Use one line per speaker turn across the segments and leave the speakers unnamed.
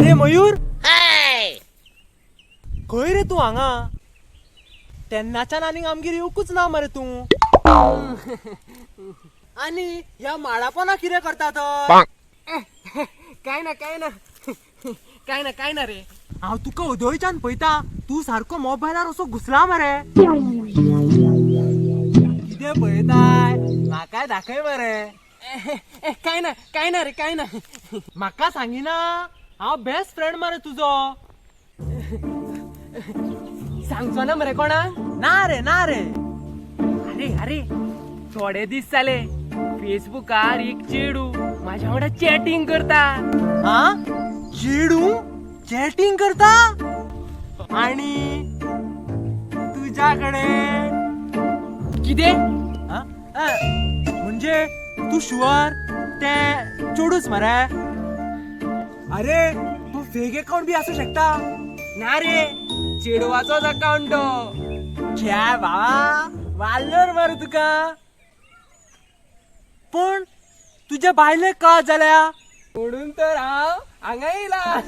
अरे मयूर, खंय रे तूं हांगा? तेन्नाच्यान आनीक आमगेर येवकूच ना मरे तूं. आनी ह्या माडापोना कितें करता तर?
काय ना, काय ना, काय ना, काय ना रे.
हांव तुका उदयच्यान पळयता, तूं सारको मोबायलार असो घुसला मरे. कितें पळयताय? म्हाकाय दाखय मरे.
काय ना, काय ना रे, काय ना.
म्हाका सांगिना? हांव बेस्ट फ्रेंड मरे तुजो.
सांगचो ना मरे कोणाक?
ना रे, ना रे.
अरे अरे, थोडे दीस जाले फेसबुकार एक चेडू माझ्या वांगडा चॅटिंग करता.
हा, चेडू चॅटिंग करता आणि तुझ्याकडे
कितें?
हा? म्हणजे तू शुअर ते चेडूच मरे? अरे तू फेक अकाउंट बी असू शकता.
ना रे, चेडवाचोच अकाउंट तो.
छ्या बाबा, वाल्लर मरे तुका. पण तुझ्या बायलेक कळत जाल्या?
म्हणून तर हांव हांगा येयला.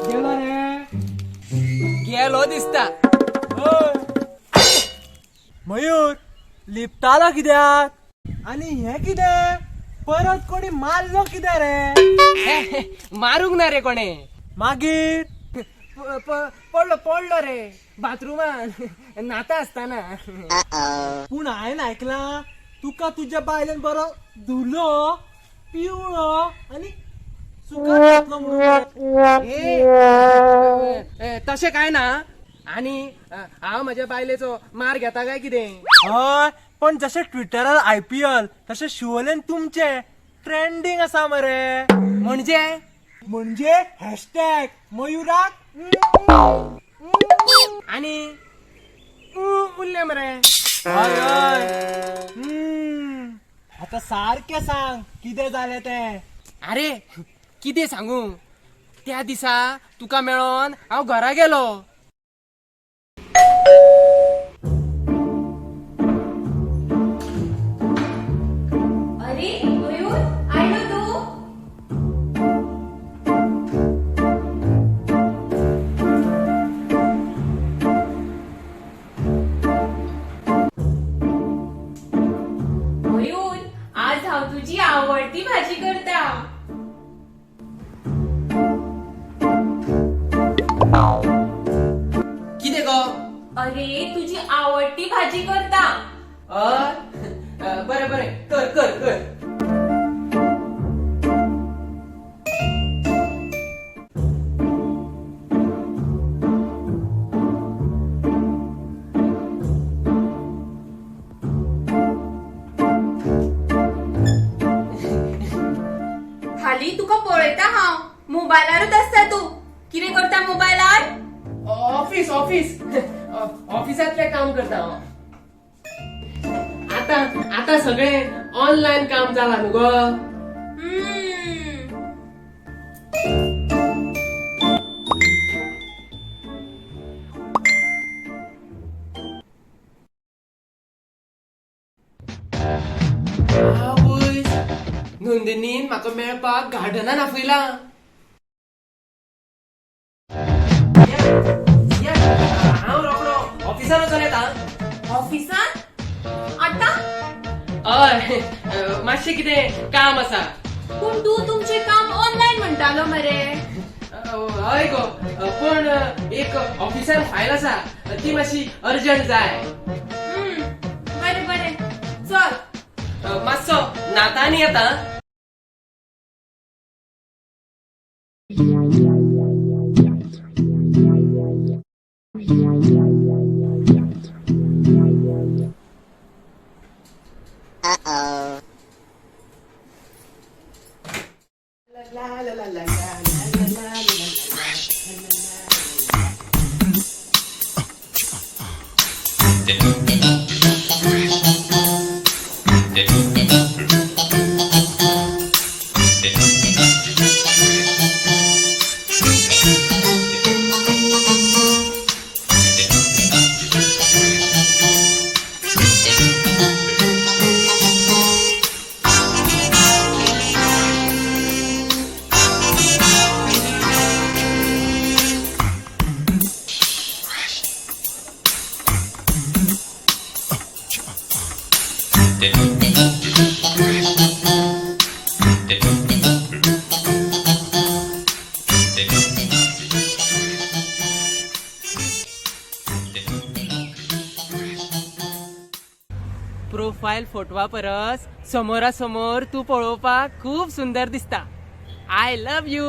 गेलो रे.
गेलो दिसता.
हय. मयूर, लिपतालो कित्याक? आनी हें कितें, परत कोणी मारलो कितें रे?
मारूंक ना रे कोणे.
मागीर?
पडलो पडलो रे बाथरुमान न्हाता आसतना.
पूण हांवें आयकलां तुका तुज्या बायलेन बरो धुलो पिवळो आनी सुखात घातलो म्हणून.
ए, तशें काय ना. आनी हांव म्हज्या बायलेचो मार घेता काय कितें?
हय, पण जशें ट्विटरार आयपीएल तशें शिवोलेन तुमचें ट्रेंडींग आसा मरे.
म्हणजे?
म्हणजे हॅशटॅग मयुराक
आनी उरलें मरे.
हय हय. आतां सारकें सांग कितें जालें तें.
अरे कितें सांगू, त्या दिसा तुका मेळोन हांव घरा गेलो.
अरे मयूर, आयलो तूं? मयूर, आज हांव तुजी आवडती भाजी करता.
कितें गो?
अरे तुजी आवडती भाजी करता.
हय, बरें बरें, कर कर कर.
हाली तुका पळयता हांव, मोबायलारूच आसता तूं. कितें करता मोबायलार?
ऑफिस ऑफिस, ऑफिसांतलें काम करता हांव. आतां आतां सगळें ऑनलायन काम जालां न्हू गो. आवयस, नंदिनीन म्हाका मेळपाक गार्डनान आपयलां. या, हांव रोखडो ऑफिसान वचोन येता.
ऑफिसान आतां?
हय, मातशें कितें काम आसा.
पूण तूं तुमचें काम ऑनलायन म्हणटालो मरे.
हय गो, पूण एक ऑफिसान फायल आसा, ती मातशी अर्जंट जाय.
बरें बरें, चल.
मातसो नातानी येता. प्रोफायल फोटवा परस समोरासमोर तूं पळोवपाक खूब सुंदर दिसता. I love you.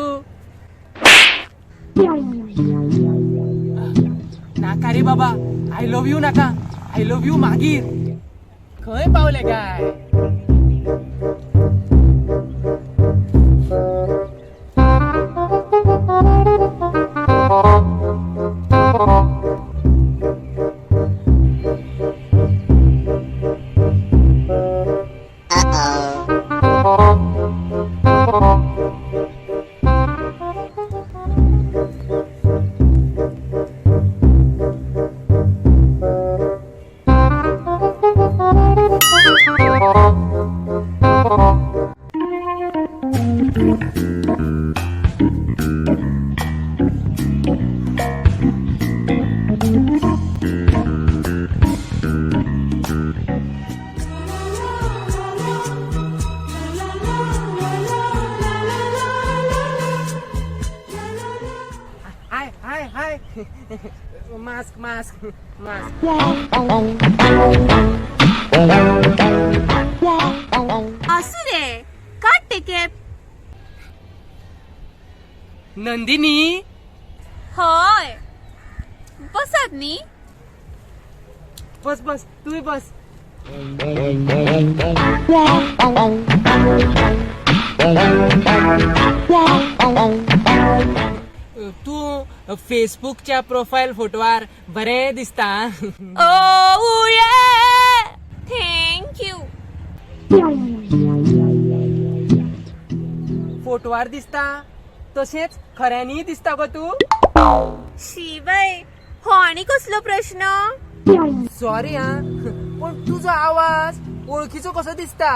नाका रे बाबा, I love you नाका. I love you मागीर. खंय पावले काय? Hi hi hi. Mask mask mask.
आसूं रे, काड ते कॅप.
नंदिनी.
हय, बसात न्ही.
बस बस, तूंय बस. तूं फेसबुकच्या प्रोफायल फोटवार बरें दिसता.
ओ ये, thank you.
फोटवार दिसता तशेंच खऱ्यांनीय दिसता गो तूं.
शी बाय, हो आनी कसलो प्रश्न?
सॉरी हा, पूण तुजो आवाज ओळखीचो कसो दिसता.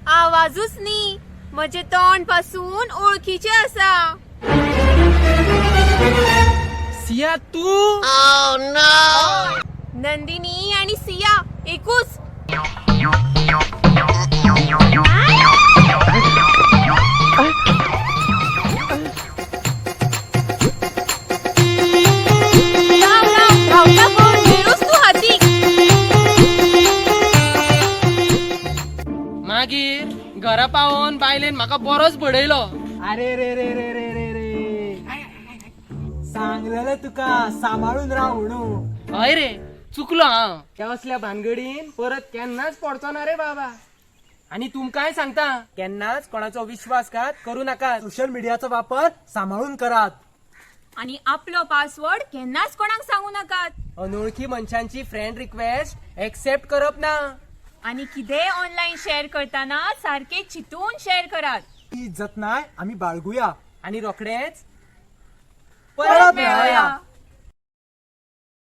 आवाजूच न्ही, म्हजें तोंड पासून ओळखीचें आसा.
सिया तूं?
नंदिनी आणि सिया एकूच. राव राव, धांवता कोण? मेळूच तूं हातीक.
मागीर घरा पावोन बायलेन म्हाका बरोच बडयलो.
अरे रे रे रे रे रे रे, सांगलेलं तुका सांबाळून राव म्हणून.
हय रे, चुकलो हांव. त्या असल्या भानगडीन परत केन्नाच पडचो ना रे बाबा. आणि तुमकांय सांगता, केन्नाच कोणाचो विश्वासघात करू नाकात.
सोशल मीडियाचा वापर सांबाळून करात.
आणि आपलो पासवर्ड केन्नाच कोणाक सांगू नाकात.
अनोळखी मनशांची फ्रेंड रिक्वेस्ट एक्सेप्ट करप ना.
आणि कितेंय ऑनलायन शेअर करताना सारखे चिंतून शेअर करात.
ही जतनाय आम्ही बाळगूया.
आणि रोखडेच
परत मेळोया.